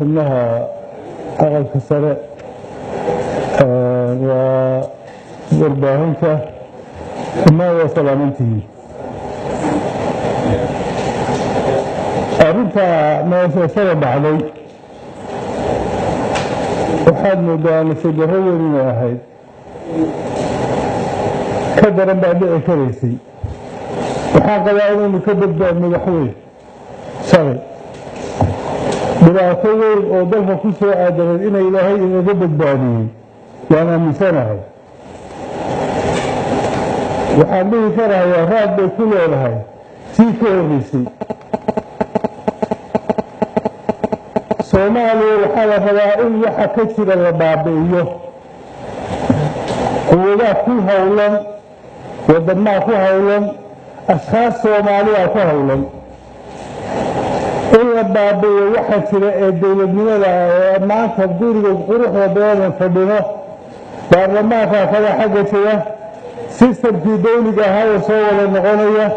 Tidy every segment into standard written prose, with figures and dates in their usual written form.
Xubnaha Aqalka Sare, waa warbaahinta dhammaan, waa salaamantihiin. Arrinta meesheeshada dhacday waxaad moodaa nasiib darro weyn inay ahayd, ka daran baa dhici karaysay. Waxaan qabaa inaynu ka badbaadno wax weyn shalay, dhibaato weyn oo dalka ku soo aadanayd inay Ilaahay inaga badbaadiyey waan aaminsanahay. Waxaan dhihi karayaa raad bay ku leedahay tii ka horreysay. Soomaaliya waxaa la rabaa in waxa ka jira la baabi'iyo. Quwadaha ku howlan, wadamaha ku howlan, ashkhaas Soomaaliya ku howlan in la baabi'iyo waxa jira ee dowladnimada ah ee maanta guriga quruxda badan fadhino, baarlamaanka kada xagga jira, sistamkii dawliga ahaa oo soo wada noqonaya,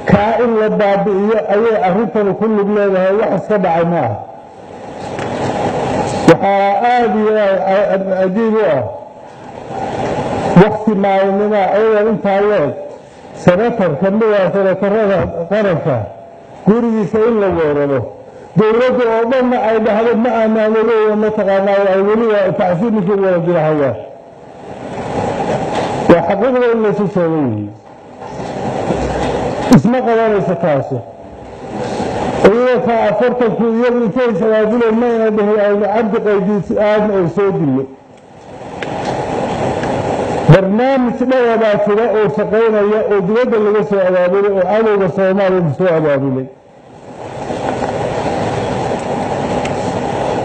kaa in la baabi'iyo ayay arrintanu ku lug leedahay. Wax iska dhacay ma ah. Waxaa aada iyo aad cajiib u ah wakti maalinnimaa ciidan intaa leeg senator ka mida senatarada qaranka gurigiisa in la weeraro, dowladda oo dhanna ay dhahdo ma aanaan ogeyn, mataqaanaa, ay weliba tacsiin ninkii wada dirahayaan. Waa xaqiiqda in laysu sheego weeye, isma qabanayso taasu. Ciidanka 40-ku iyagu intay isabaabuleen ma ayna dhihin aynu Cabdi Qaydiis aadna oo soo dillo. Barnaamij dhawabaa jira oo shaqaynaya oo dibadda laga soo abaabulay oo cadowga Soomaaliya soo abaabulay.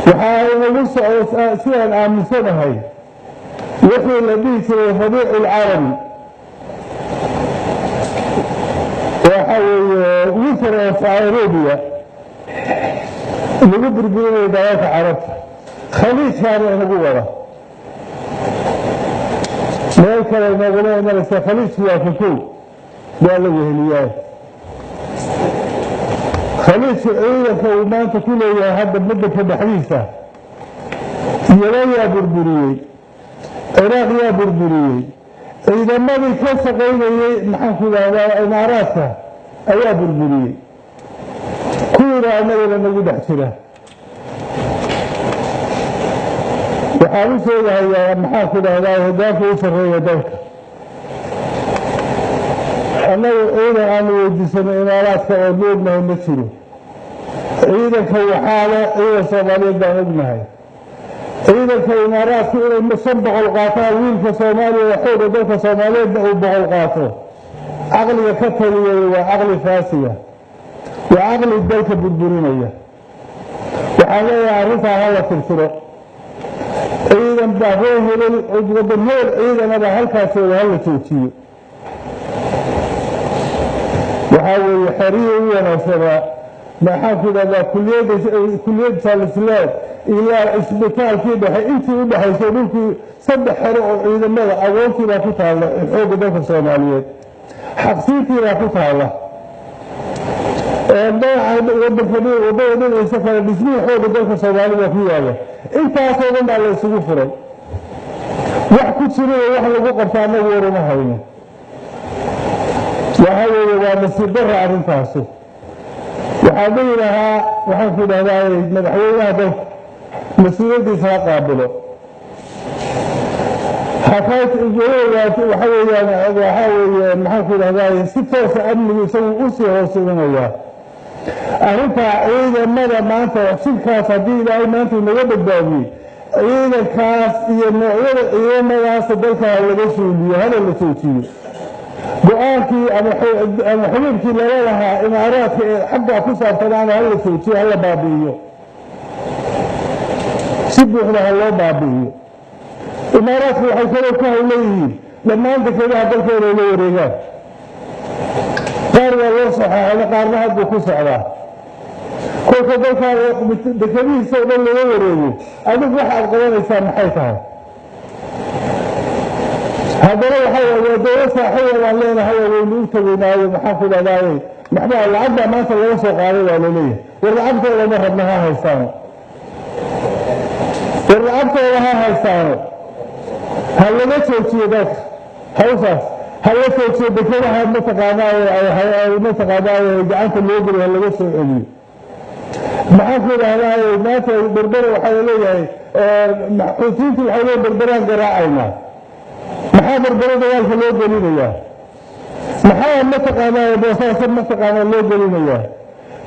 Waxaa inagu socda, sidaan aaminsanahay, wixii la dhihi jiray Rabiicu Alcarabi, waxa weeye Winter of Arabia, lagu burburinayo dalalka Carabta. Khaliijkaana inagu wada, meel kale inooguma imanaysa. Khaliijku waa ka kow, waa la weheliyaa. Khaliijka ciidanka uu maanta ku leeyahay hadda waddanka dhexdiisa, Yeman yaa burburiyey, Ciraaq yaa burburiyey, ciidamadii ka shaqaynayey, maxaan ku idhahdaa, Imaaraadka ayaa burburiyey, kuwiina annagana nagu dhex jira. Waxaan u sheegahayaa, maxaan ku dhahdaa, hoggaanka u sarreeya dalka, annagu ciidan aanu weydiisano Imaaraadka oo nu ognahay ma jiro. Ciidanka waxaale ciidan Soomaaliyeed baan ognahay. Ciidanka Imaaraadku inay 500 qaataan, wiilka Soomaaliya ee xooga dalka Soomaaliyeedna uu 100 qaato, caqliga ka taliyay waa caqli faasiya, waa caqli dalka burburinaya. Waxaan leeyahay arrintaa hala tirtiro. Ciidan baa ree hebel, wadan hebel ciidanaba halkaas jooga, hala joojiyo. Waxaa weeye xerihii u wanaagsanaa, maxaan ku idhahdaa, kuliyadda, kuliyad Jalisleed ilaa isbitaalkii dhexe intii u dhexaysay, dhulkii saddex xero oo ciidamada agoontii baa ku taalla, xoogga dalka Soomaaliyeed xaqsiintii baa ku taalla, dhinaca wadanka waddada dhinaciisa kale dhismihii xoogga dalka Soomaalida ku yaalla. Intaasoo dhan baa la isugu furay. Wax ku jirayo wax lagu qabta annagu waruma hayno. Waxaa weeye waa nasiib darra arrintaasu. Waxaan dhihi lahaa, waxaan ku idhahdaa, madaxweynaha dalka mas-uuliyaddiisa ha qaabilo. Waxa weeyaan, waxaa weeye, maxaan ku idhahdaa, si toosa amnigu isagu usii hoos imanayaa arrintaa. Ciidamada maanta shirkaas haddii Ilaahay maanta inaga badbaadiyey, ciidankaas iyo noocyada ciidamadaasa dalka laga suuliyo, hana la joojiyo. Go-aankii ama xiriirkii lala lahaa Imaaraadka ee xaggaa ku saabsanaana hala joojiyo, hala baabi'iyo, si buuxda ha loo baabi'iyo. Imaaraadku waxay kaloo ku hawlan yihiin dhammaan dekedaha dalka inay la wareegaan. Qaar waa loo saxeexay, qaarna hadduu ku socdaa. Kolka dalkaaga dekadihiisa oo dhan laga wareego, adigu waxa aad qabanaysaa maxay tahay? Haddana waxaa waa dowlad saaxiiba baan leenahay oo waynu u tageynaayo, maxaan ku dhahdaayey, maxbaa lacag baa maanta laga soo qaaday baa laleeyahay. War lacagtooda ma rabna, ha haystaano. War lacagtooda ha haystaano, ha laga joojiyo dalka hawshaas, ha la joojiyo dekadaha mataqaanaa mataqaanaa gacanta loo geliyo, ha laga soo celiyo. Maxaan ku idhahdaa, maanta Berbere waxaa leeyahay, Xuutiyiintu waxay leeyihin Berberaan garaacaynaa. Maxaa Berbere dagaalka loo gelinayaa? Maxaa mataqaanaa Boosaaso mataqaanaa loo gelinayaa?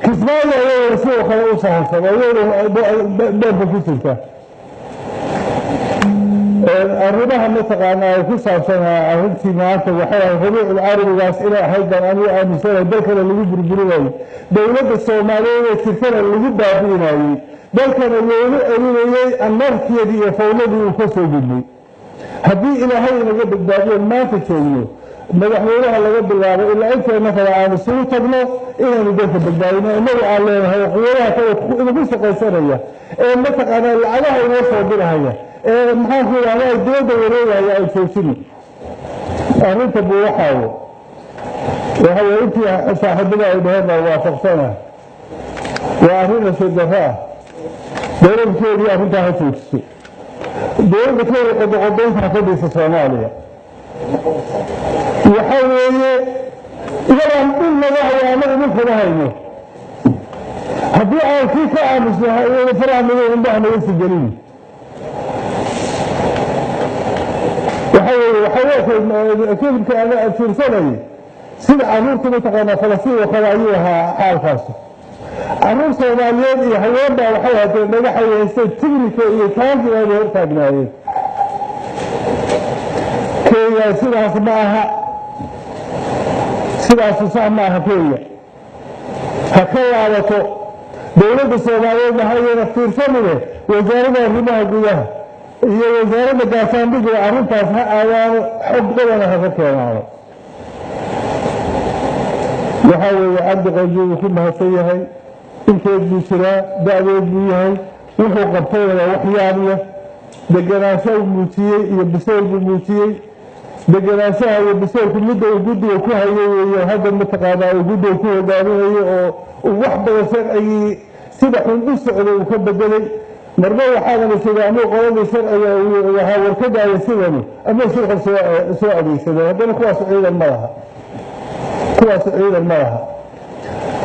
Kismaayo ayagana sidoo kale u sahansan, ayagana dheerka ku jirta. Arrimaha mataqaanaa ku saabsanaa arrintii maanta waxay ahayd Rabiicul Carabigaas inay ahayd baan anigu aaminsanahay. Dalkana lagu burburinayey, dowladda Soomaaliyeed ee jirtana lagu baabi'inayey, dalkana loogu celinayey anarkiyadii iyo fawladii uu ka soo gudbay. Haddii Ilaahay inaga badbaadiyo, maanta joogno, madaxweynaha laga bilaabo ilaa inteena kale aan isugu tagno inaynu dalka badbaadino innagu aan leenahay. Quwadaha kale inagu shaqaysanaya ee mataqaanaa lacagaha inoo soo dirahaya ee maxaan ku idhahdaa dibadda wareegaya aan joojino. Arrinta Buuraxaawo waxa weye intii saaxiibada ay dhaheen baa waafaqsana, waa arrin nasiib darro ah. Dowladda Kenya arrintaa ha joojiso. Dowladda Kenya qodoqodoynta ha ka dhisa Soomaaliya. Waxa weeye iyadaan dhul naga hayo annaga dhulkama hayno. Haddii aan kii ka aamusno, faraha naga indhaha naga sigelin. Waxa weeye waxaa filimka ana fiirsanayay sida carruurta mataqaanaa Falastiin oo kale ayuu ahaa xaalkaasi. Carruur Soomaaliyeed iyo haween baa waxay haddeen dhagaxay haysteen, tignika iyo taangi baabay hor taagnaayeen. Kenya sidaas ma aha, sidaasu sax ma aha. Kenya ha ka laabato. Dowladda Soomaaliyeedna hayana fiirsanine, wasaaradda arrimaha gudaha iyo wasaaradda gaashaandhiga arrintaas ha aadaano, xog badana ha ka keenaano. Waxaa weeye Cabdi Qaybi wuu ku mahadsan yahay, inteed buu jiraa, da'deed buu yahay, wuxuu qabtay waa wax yaab leh. Degenaansho uu muujiyey iyo biseyl buu muujiyey. Degenaanshaha iyo biseylku midda uu guddiga ku hayay weeye. Hadda mataqaanaa uu guddiga ku hogaaminayo oo uu wax badan sharcigii sida xun u socday uu ka bedelay. Marba waxaana sida amuu qoladii sharciga waxaa warkadaaya sidani ama sharci soo adeegsadeen, haddana kuwaas ciidan ma laha, kuwaas ciidan ma laha.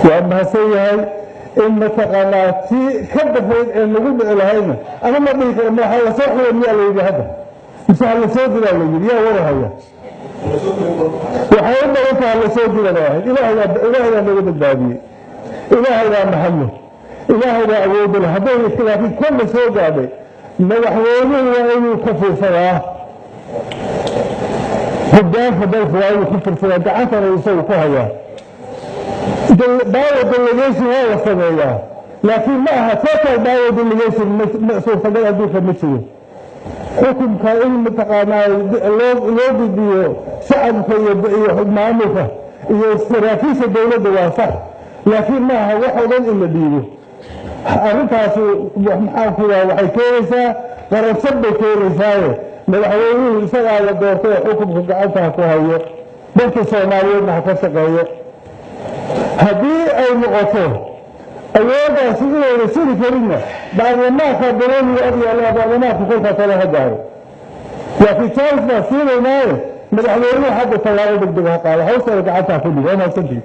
Waa mahadsan yahay. In mataqaanaa tii ka dafayd ee nagu dhici lahayna ama ma dhihi kara. Ma waxaa lasoo xulay miyaa la yidhi hadda, mise ha lasoo dilaa la yidhi? Yaa warahaya? Waxay u badan taha lasoo dila bay ahayd. Ilaahay baa naga badbaadiyey, Ilaahay baa mahadle, Ilaahay baa awoodda leh. Hadday laakiin kanna soo gaadhay, madaxweynuhu waa inuu ka fiirsadaa, hogaanka dalka waa inuu ka fiirsadaa, gacantana isagu ku hayaa. Power delegation waa la sameeyaa, laakiin ma aha total power delegation, suurtagal adduunka ma jiro. Xukunka in mataqaanaa loo gudbiyo shacabka iyo maamulka iyo saraakiisha dowladda waa sax, laakiin ma aha wax oo dhan in la dhiibo. Arrintaas maxaan ku idhaha, waxay keenaysaa qaransad bay keenaysaaye. Madaxweynuhu isagaa la doortay oo xukunka gacanta ha ku hayo, dadka Soomaaliyeedna ha ka shaqeeyo. Haddii ay noqoto awooddaasi inayna suri karinna, baarlamaanka balooniga ogyaala, baarlamaanka kolkaa tala ha gaaro. Laakiin charles baa siinaynaaye, madaxweynuhu hadda tallaabo degdeg ha qaado, hawshana gacanta ha ku dhigo. Waa mahadsantihi.